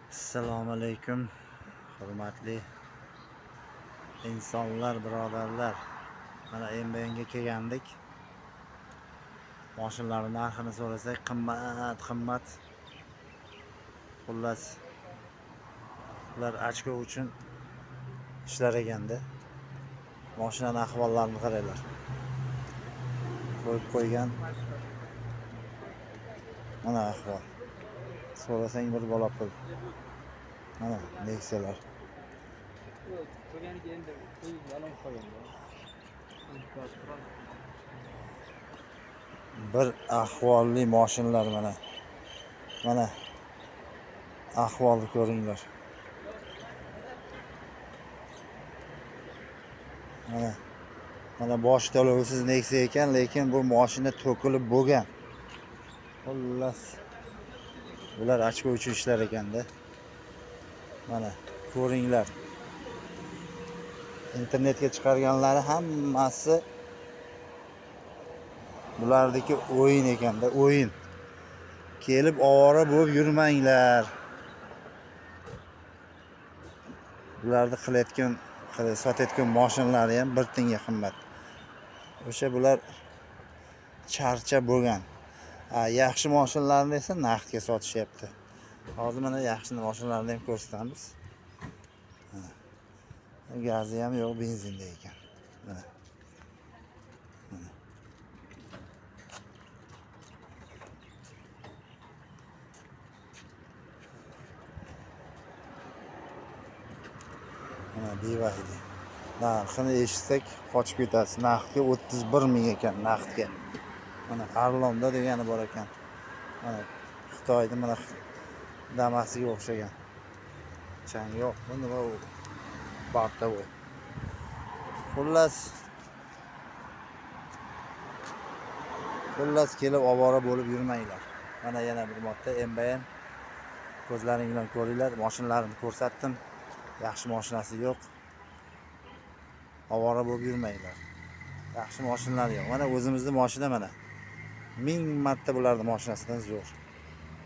Assalomu alaykum, hurmatli insonlar, birodarlar. Mana MBNga kelgandik. Mashinalarning narxini so'rasak, qimmat, qimmat. Xullas, ular ochko uchun ishlar ekanda. Mashinani ahvollarini qaranglar. Qo'yib qo'ygan. Mana ahvol. So'rasang bir bola pul. Mana Nexia'lar. Bir ahvolli mashinalar mana. Mana ahvolni ko'ringlar. Mana mana bosh to'lovsiz Nexia ekan, lekin bu mashina to'kilib bo'lgan. Xullas, bular ochko uchun ishlar ekanda. Mana ko'ringlar. Internetga chiqarganlari hammasi bularniki o'yin ekanda, o'yin. Kelib ovora bo'lib yurmanglar. Bularni qilayotgan, sotayotgan mashinalari ham bir tiyinga qimmat. O'sha bular charcha bo'lgan. Yaxshi mashinalarni esa naqdga sotishyapti. Hozir mana yaxshi mashinalarni ham ko'rsatamiz. Gazi ham yo'q, benzinda ekan. Mana. Mana. Mana BYD. Narxini eshitsak qochib ketasiz. Naqdga 31 ming ekan, naqdga. Mana Arlonda degani bor ekan. Mana Xitoyda mana Damasiga o'xshagan. Chang yo'q. Bu nima u? Bortovoy. Xullas kelib ovora bo'lib yurmanglar. Mana yana bir marta MBN ko'zlaring bilan ko'ringlar. Mashinalarini ko'rsatdim. Yaxshi mashinasi yo'q. Ovora bo'lib yurmanglar. Yaxshi mashinalar yo'q. Mana o'zimizning mashina mana. 1000 marta bularning mashinasidan zo'r.